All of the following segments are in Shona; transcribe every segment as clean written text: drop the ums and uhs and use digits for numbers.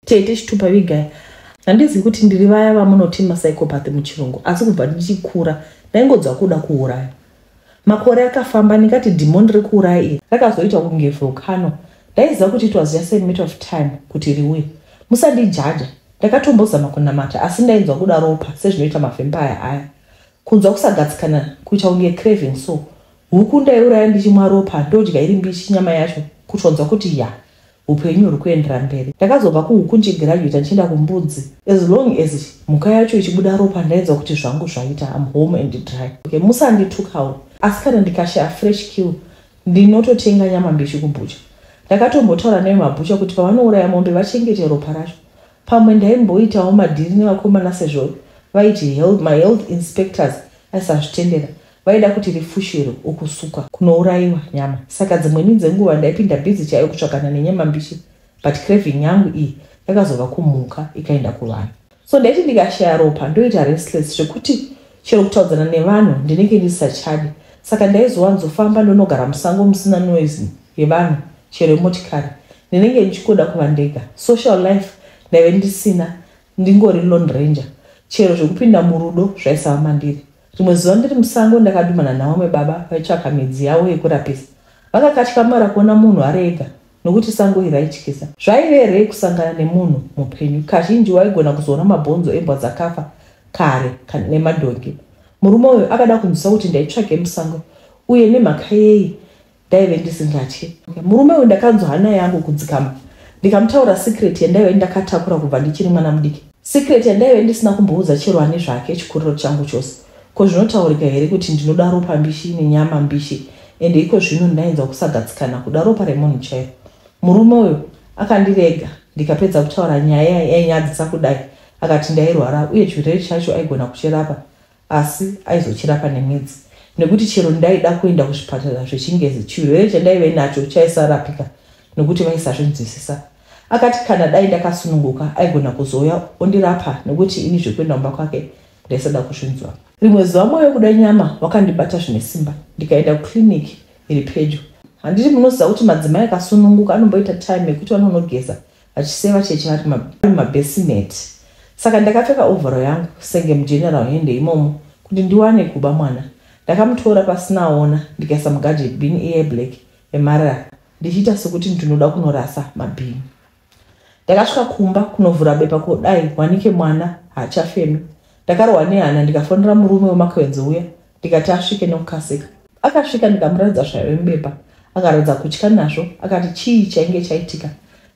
Tete chitupa vigai. Handizivi kuti ndiri vaya vamunoti mapsychopath muchirungu, asi kubva ndichikura ndaingonzwa kuda kuuraya. Makore akafamba, ndingati dhimoni rekuuraya iri rakazoita kunge volcano. Ndaiziva kuti it was just a matter of time kuti riuye. Musandijaja, ndakatombozama kunamata, asi ndainzwa kuda ropa sezvinoita mavampire aya. Kunzwa kusagadzikana, kuita kunge craving. So huku ndaiuraya ndichimwa ropa, ndodya iri mbishi nyama yacho, kutonzwa kuti ya, upenyu huri kuendera mberi. Ndakazobva kuhuku ndichigraduata ndichienda kumbudzi. As long as mhuka yacho ichibuda ropa, ndainzwa kuti zvangu zvaita, am home and dry. Okay, musanditukawo, asi kana ndikashaya fresh kill, ndinototenga nyama mbishi kubhucha. Ndakatombotaura nevemabhucha kuti pavanouraya mombe vachengete ropa racho. Pamwe ndaimboitawo madhiri nevakomana, sezvo vaiti mahealth inspectors aisazvitendera, vaida kuti rifushirwe ukusuka kunourayiwa nyama. Saka dzimweni dzenguva ndaipinda busy chaiyo kutsvakana nenyama mbishi, but craving yangu iyi yakazobva kumhuka ikaenda kuvanhu. So ndaiti ndikashaya ropa ndoita restless, zvekuti chero kutaudzana nevanhu ndinenge ndisachadi. Saka ndaizowanzofamba ndonogara musango musina noise yevanhu, chero yemotikari. Ndinenge ndichikoda kuva ndega. Social life ndaive ndisina, ndingori lone ranger. Chero zvekupinda murudo zvaisava mandiri. Rimwe zuva ndiri musango ndakadhumana navamwe baba vaitsvaka midzi yavo yekurapisa. Vakakatyamara kuona munhu ari ega, nokuti sango iri raityisa. Zvaive rei kusangana nemunhu mupenyu? Kazhinji waigona kuzoona mabhonzo embwa dzakafa kare nemadhongi. Murume uyu akada kunzwisa kuti ndaitsvake musango uye nemhaka yei ndaive ndisingatyi. Murume uyu, ndakanzwa hana yangu kudzikama, ndikamutaura secret yandaive ndakatakura kubva ndichiri mwana mudiki, secret yandaive ndisina kumboudza chero ani zvake chikuriro changu chose. Ko zvinotaurika here kuti ndinoda ropa mbishi nenyama mbishi, ende iko zvino ndainzwa kusagadzikana, kuda ropa remunhu chairo? Murume uyu akandirega ndikapedza kutaura nyaya yainyadzisa kudai. Akati ndairwara, uye chirwere chacho aigona kuchirapa, asi aizochirapa nemidzi, nekuti chero ndaida kuenda kuzvipatara zvechingezi, chirwere chandaive nacho chaisarapika nekuti vaisazvinzwisisa. Akati kana dai ndakasununguka, aigona kuzouya ondirapa, nekuti ini zvekuenda mumba kwake ndaisada kuzvinzwa. Rimwe zuva mwoyo wekuda nyama wakandibata zvine simba, ndikaenda kukliniki iri pedyo. Handiti munoziva kuti madzimai akasununguka anomboita time yekuti vanonogeza vachiseva cheche vari mumabhesinet? Saka ndakapfeka overall yangu senge mugeneral hende imomo kuti ndiwane kuba mwana. Ndakamutora pasina aona, ndikaisa mugarbage bin iya yeblack yemarara, ndichiita sekuti ndinoda kunorasa mabhini. Ndakasvika kumba kunovhura bepa kudai, wanike mwana haachafemi. Ndakarohwa nehana, ndikafonera murume wemakwenzi uya, ndikati asvike nokukasika. Akasvika, ndikamuratidza zvaive mubepa. Akaratidza kutya nazvo, akati chii chainge chaitika.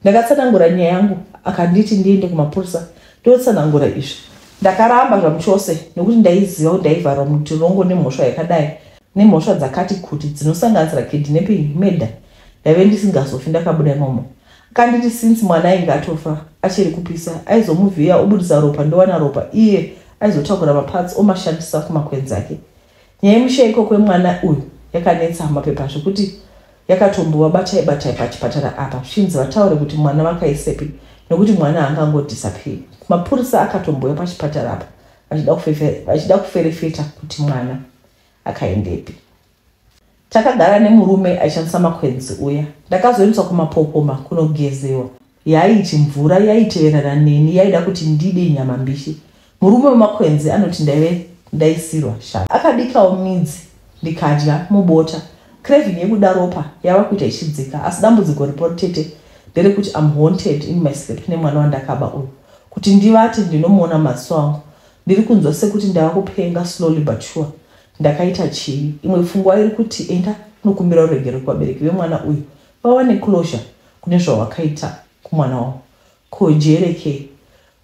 Ndakatsanangura nyaya yangu. Akanditi ndiende kumapurisa ndotsanangura izvi. Ndakaramba zvamuchose, nekuti ndaiziva kuti ndaivharwa mutirongo nemhosva yakadai, nemhosva dzakati kuti dzinosanganisira kidnapping, murder. Ndaive ndisingazofi ndakabuda imomo. Akanditi since mwana ainge atofa achiri kupisa, aizomuvhiya obudisa ropa, ndowana ropa, iye aizotakura maparts omashandisa kumakwenzi ake. Nyaya yemushaiko kwemwana uyu yakanetsa mapepa, zvekuti yakatombova batai batai pachipatara apa, zvichinzi vataure kuti mwana vakaisepi, nekuti mwana haangangodisappear. Mapurisa akatomboya pachipatara apa vachida kuferefeta kuti mwana akaendepi. Takagara nemurume aishandisa makwenzi uya. Ndakazoendeswa kumapopoma kunogezewa. Yaiti mvura yaiteverana neni, yaida kuti ndide nyama mbishi. Murume wemakwenzi anoti ndaive ndaisirwa shava. Akabikawo midzi, ndikadya mubota. Craving yekuda ropa yava kuita ichidzika, asi dambudziko ripo, tete, nderekuti am haunted in my sleep nemwana wandakaba uyu. Kuti ndivate, ndinomuona maziso angu. Ndiri kunzwa sekuti ndava kupenga slowly but sure. Ndakaita chivi. Imwe pfungwa iri kuti enda unokumbira ruregero kuvabereki vemwana uyu, vawane closure kune zvawakaita kumwana wavo. Ko jereke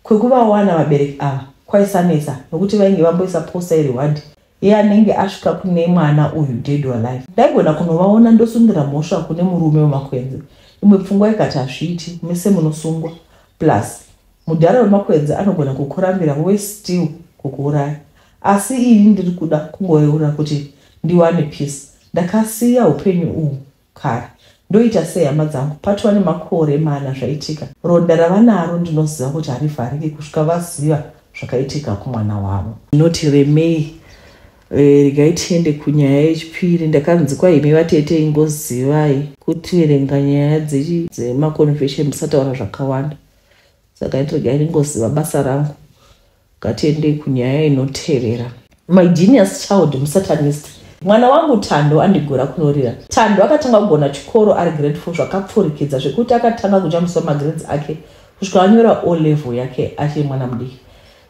kwekuvawana vabereki ava kwaisanetsa, nokuti vainge vamboisa poster yereward yeanenge asvika kune mwana uyu dead or alive. Ndaigona kunovaona, ndosundira mhosva kune murume wemakwenzi. Imwe pfungwa ikati hazviiti, mese munosungwa, plus mudhara wemakwenzi anogona kukurambira, worse still kukuuraya. Asi ini ndiri kuda kungoreurura kuti ndiwane peace. Ndakasiya upenyu uhu kare. Ndoita sei, hama dzangu? Patova nemakore 4 zvaitika. Ronda ravanaro ndinoziva kuti harivhariki kusvika vaziva zvakaitika kumwana wavo. Inoti remei. Regai tiende kunyaya yechipiri. Ndakanzi kwaimi vatete, ingozivai kutiverenga nyaya dzemaconfession, musataura zvakawanda. Saka regai ndingoziva basa rangu. Ngatiendei kunyaya inotevera. My genius child musatanist. Mwana wangu Thando andigura kunorira. Thando akatanga kugona chikoro ari grade 4 zvakapfurikidza zvekuti akatanga kujambiswa magrades ake kusvika anyora O level yake achiri mwana mudiki.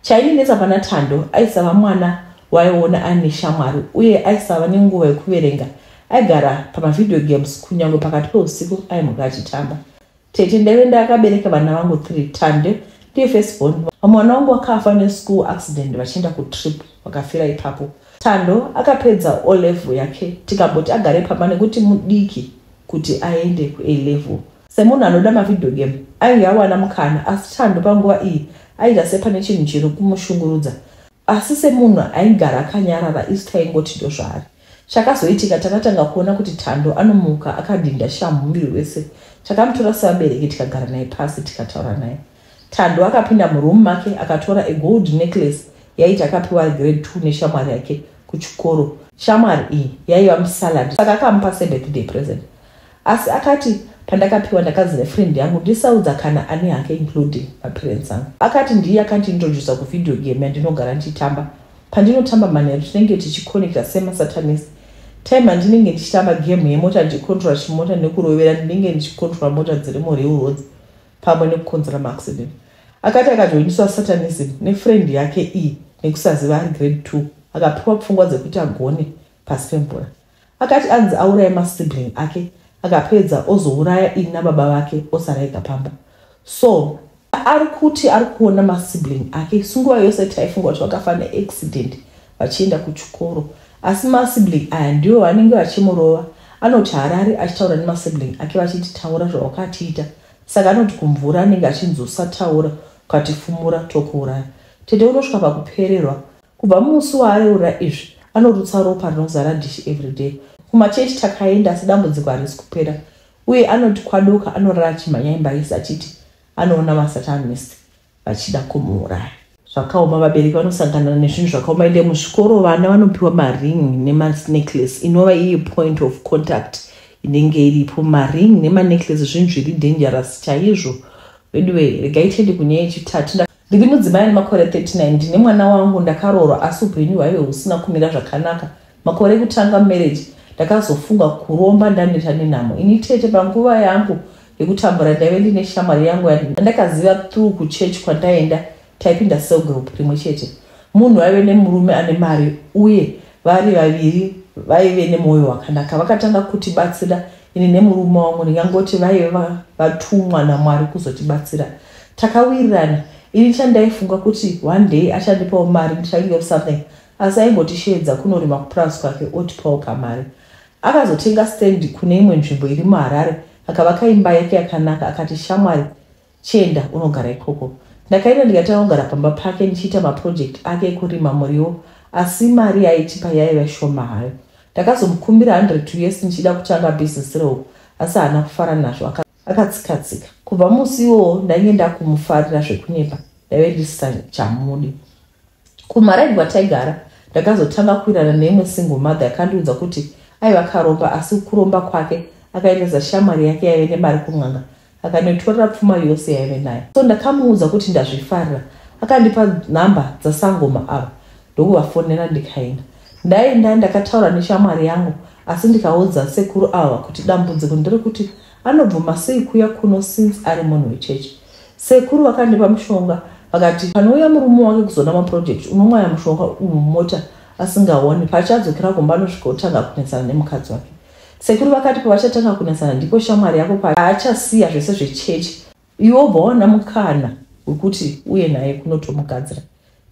Chaindinetsa pana Thando, aisava mwana waiona aine shamwari uye aisava nenguva yekuverenga. Aigara pamavideo games kunyange pakati peusiku aimuka achitamba. Tete, ndaive ndakabereka vana vangu 3. Thando ndiye firstborn. Vamwe vana vangu vakafa neschool accident vachienda kutrip, vakafira ipapo. Thando akapedza O level yake, tikamboti agare pamba nekuti mudiki kuti aende kuA level. Semunhu anoda mavideo game ainge awana mukana, asi Thando panguva iyi aita sepane chinhu chiri kumushungurudza. Asi semunhu aigara akanyarara, isu taingoti ndozvaari. Chakazoitika, takatanga kuona kuti Thando anomuka akadhinda shamhu muviri wese. Takamutora sevabereki, tikagara naye pasi, tikataura naye. Thando akapinda muroom make, akatora agold necklace yaiti akapiwa grade 2 neshamwari yake kuchikoro. Shamwari iyi yaiva musalad, saka akamupa sebirthday present. Asi akati, "Pandakapiwa ndakanzi nefriend yangu ndisaudza kana ani hake, including maparents angu." Akati ndiye akandiintrodusa kuvideo game yandinogara ndichitamba. Pandinotamba manheru tinenge tichiconnecta semasatanist. Time handinenge ndichitamba game yemota, ndichicontrola chimota nekurovera, ndinenge ndichicontrola mota dziri mureal roads pamwe nekukonzera maaccident. Akati akajoiniswa satanism nefriend yake iyi nekusaziva ari grade 2, akapiwa pfungwa dzekuti agone pasi pemvura. Akati anzi auraye masibling ake, akapedza ozouraya ini nababa vake, osara ega pamba. So ari kuti ari kuona masibling ake. Sunguva yose taifunga kuti vakafa neaccident vachienda kuchikoro, asi masibling aya ndivo vanenge vachimurova. Anoti harari achitaura nemasibling ake vachiti, "Taura zvawakatiita." Saka anoti kumvura anenge achinzi, "Usataura, ukatifumura tokuuraya." Tete, unosvika pakupererwa. Kubva musi waareura izvi, anorutsa ropa rinozara dhishi everyday. Kumachechi takaenda, asi dambudziko harisi kupera. Uye anoti kwadoka anorara achimhanya imba yese achiti anoona masatanist vachida kumuuraya. Zvakaoma, vabereki vanosangana nezvinhu zvakaoma. Ende muzvikoro vana vanopiwa maring nemanecklace, inova iyi point of contact inenge iripo. Maring nemanecklace zvinhu zviri dangerous chaizvo. Veduwe, regai tiende kunyaya yechitatu. Ndiri mudzimai ane makore 39, ndine mwana wangu, ndakaroorwa, asi upenyu hwaive husina kumira zvakanaka. Makore ekutanga marriage, ndakazofunga kuromba ndaneta nenhamo. Ini tete, panguva yangu yekutambura ndaive ndine shamwari yangu yandakaziva through kuchechi kwandaenda. Taipinda cell group rimwe chete. Munhu aive nemurume ane mari, uye vari vaviri vaive nemwoyo wakanaka. Vakatanga kutibatsira ini nemurume wangu. Ndingangoti vaive vatumwa naMwari kuzotibatsira. Takawirirana. Ini chandaifunga kuti one day achandipawo mari, ndichangewo something, asi aingotishedza kunorima kupurazi kwake, otipawo kamari. Akazotenga stand kune imwe nzvimbo iri muHarare, akavaka imba yake yakanaka. Akati, "Shamwari, chienda unogara ikoko." Ndakaenda, ndikatanga kugara pamba pake ndichiita maproject ake ekurima muriwo, asi mari yaitipa yaiva shoma hayo. Ndakazomukumbira 100 US ndichida kutanga bhizinesi rehuku, asi haana kufara nazvo, akatsika-tsika. Kubva musi iwowo ndainge ndakumufarira zvekunyepa, ndaive ndisichamudi. Kumaraini kwataigara ndakazotanga kuwirana neimwe single mother yakandiudza kuti aiva karomba, asi kuromba kwake akaendesa shamwari yake yaive nemari kun'anga, akanoitorera pfuma yose yaive nayo. So ndakamuudza kuti ndazvifarira. Akandipa nhamba dzasangoma ava, ndokuvafonera, ndikaenda. Ndaenda, ndakataura neshamwari yangu, asi ndikaudza sekuru ava kuti dambudziko nderekuti anobvuma sei kuuya kuno since ari munhu wechechi. Sekuru vakandipa mushonga, vakati panouya murume wake kuzoona maproject, unomwaya mushonga umu mumota asingaoni. Pachadzokera kumba anosvika otanga kunetsana nemukadzi wake. Sekuru vakati pavachatanga kunetsana ndipo shamwari yako paachasiya zvese zvechechi, iwe wobva wawana mukana wekuti uye naye kunotomugadzira.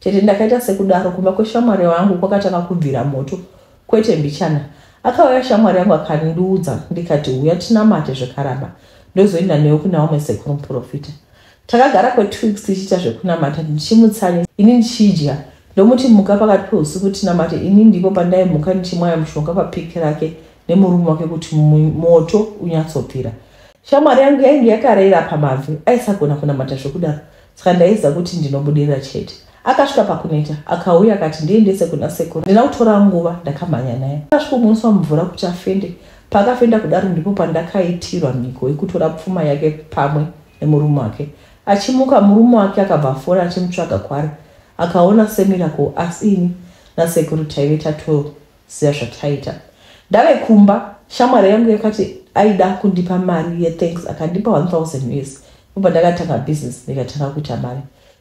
Tete, ndakaita sekudaro. Kumba kweshamwari wangu kwakatanga kubvira moto kwete mbichana. Akauya shamwari yangu akandiudza, ndikati, "Uya tinamate." Zvikaramba, ndozoenda newe kuna vamwe sekuru muprofita. Takagara kwe2 weeks tichiita zvekunamata, ndichimutsanya, ini ndichidya, ndomuti, "Muka pakati peusiku tinamate." Ini ndipo pandaimuka ndichimwaya mushonga papiki rake nemurume wake kuti moto unyatsobvira. Shamwari yangu yainge yakarera pamabvi, aisagona kunamata zvekudaro, saka ndaiziva kuti ndinobudirira chete. Akasvika pakuneta, akauya akati ndiendese kuna sekuru. Ndina kutora nguva, ndakamhanya naye. Akasvika kumuiswa mvura kuti afende. Paakafenda kudaro ndipo pandakaitirwa mhiko yekutora pfuma yake pamwe nemurume wake. Achimuka murume wake akabva afona achimutsvaga kwaari akaona semiracle asi ini nasekuru taive tatoziva zvataita. Ndave kumba shamwari yangu yakati aida kundipa mari yethanks akandipa 1000 US obva ndakatanga business ndikatanga kuita mari.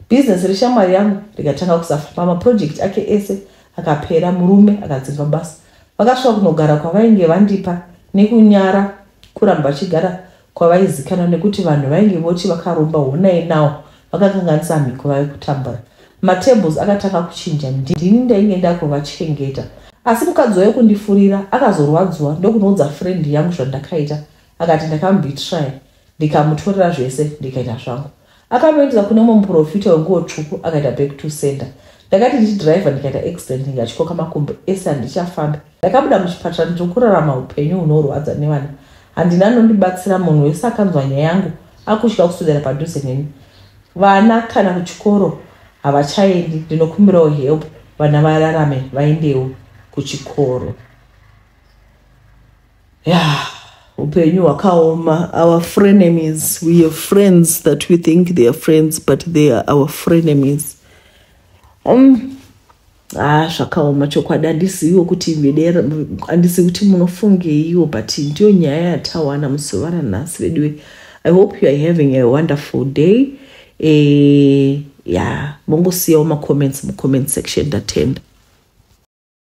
Bhizinesi reshamwari yangu rikatanga kusafamba maproject ake ese akapera murume akadzingwa basa. Vakasvika kunogara kwavainge vandipa nekunyara kuramba vachigara kwavaizikanwa nekuti vanhu vainge voti vakaromba honai now vakakanganisa mhiko vave kutambura. Matables akatanga kuchinja ndini ndainge ndakuvachengeta. Asi mukadzi waive kundifurira akazorwadziwa ndokunoudza friend yangu zvandakaita akati ndakamubetray ndikamutorera zvese ndikaita zvangu. Akamuendesa kune mumwe muprofita wenguo tsvuku akaita back to sender. Ndakati ndichidriver ndikaita accident ndikatyoka makumbo ese handichafambi. Ndakabuda muchipatara ndiri kurarama upenyu hunorwadza nevana. Handina anondibatsira munhu wese akanzwa nyaya yangu akutya kuswedera padhuze neni. Vana kana kuchikoro havachaendi ndinokumbirawo help vana vararame vaendewo kuchikoro. Yeah, upenyu hwakaoma. Our frenemies, we have friends that we think they are friends but they are our frenemies. Ah, zvakaoma chokwadi handiziviwo kuti vedera handizivi kuti munofungeiwo but ndiyo nyaya yatawana muzuva ranhasi veduwe. I hope you are having a wonderful day. Eh, yeah, mongosiyawo macomments mucomment section ndatenda.